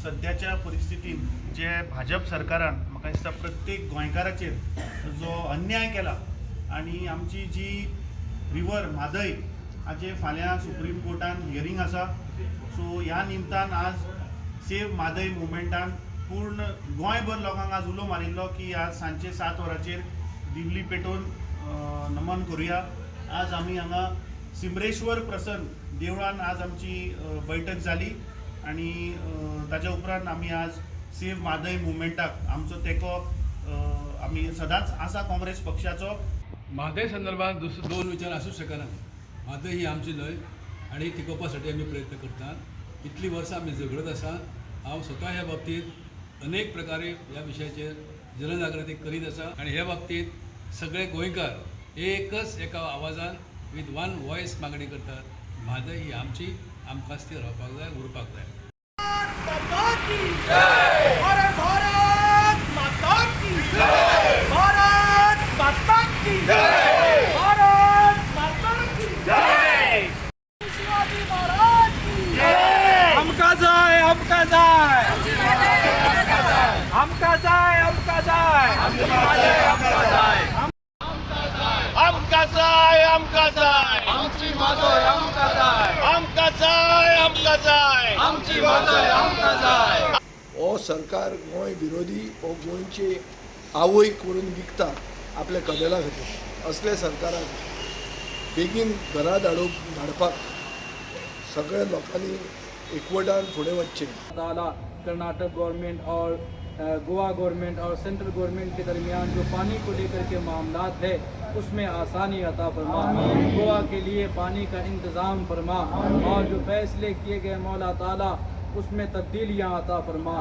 सद्याच्या परिस्थितीन जे भाजप सरकारान म्हाका दिसता प्रत्येक गोंयकाराचेर जो अन्याय केला आनी आमची जी रिवर म्हादय हाचे फाल्यां सुप्रीम कोर्टान हियरींग आसा. सो ह्या निमतान आज सेव म्हादय मुवमेंटान पूर्ण गोंयभर लोकांक आज उलो मारिल्लो की आज सांजचे 7 वरांचेर दिवली पेटोवन नमन करुया. आज आमी हांगा सिमरेश्वर प्रसन्न देवळान आज आमची बैठक जाली आनी ताच्या उपरांत आमी आज सेव म्हादय मुवमेंटाक आमचो तेंको आमी सदांच आसा काँग्रेस पक्षाचो. म्हादय संदर्भात दुसरो दोन विचार आसूच शकना. म्हादय ही आमची न्हय आनी टिकोवपासाठी आमी प्रयत्न करतात. इतली वर्सां आमी झगडत आसा. हांव स्वता ह्या बाबतींत अनेक प्रकारे ह्या विशयाचेर जनजागृती करीत आसा आनी ह्या बाबतींत सगळे गोंयकार एकच एका आवाजान विथ वन वॉयस मागणी करतात, म्हादय ही आमची, आमकांच ती रावपाक जाय, उरपाक जाय. माता की जय! अरे भारत माता की जय! भारत माता की जय! भारत माता की जय! शिवाजी महाराज की जय! आमकां जाय, आमकां जाय, आमकां जाय, आमकां जाय. आमकां जाय, आमकां जाय, आमची म्हादय आमकां जाय, आमकां जाय, आमकां जाय, आमची म्हादय आमकां जाय. हो सरकार गोंय विरोधी, हो गोंयची आवय करून विकता आपल्या कदेला खातीर. असल्या सरकाराक बेगीन घरा धाडपाक सगळ्या लोकांनी एकवटान फुडें वचचें. ताला कर्नाटक गवर्नमेंट और गोवा गवर्नमेंट और सेंट्रल गवर्नमेंट के दरमियान जो पानी को लेकर के मामलात है, उसमें आसानी अता फरमा. गोवा के लिए पानी का इंतज़ाम फरमा और जो फैसले किए गए, मौला ताला उसमें तब्दीलियाँ अता फरमा.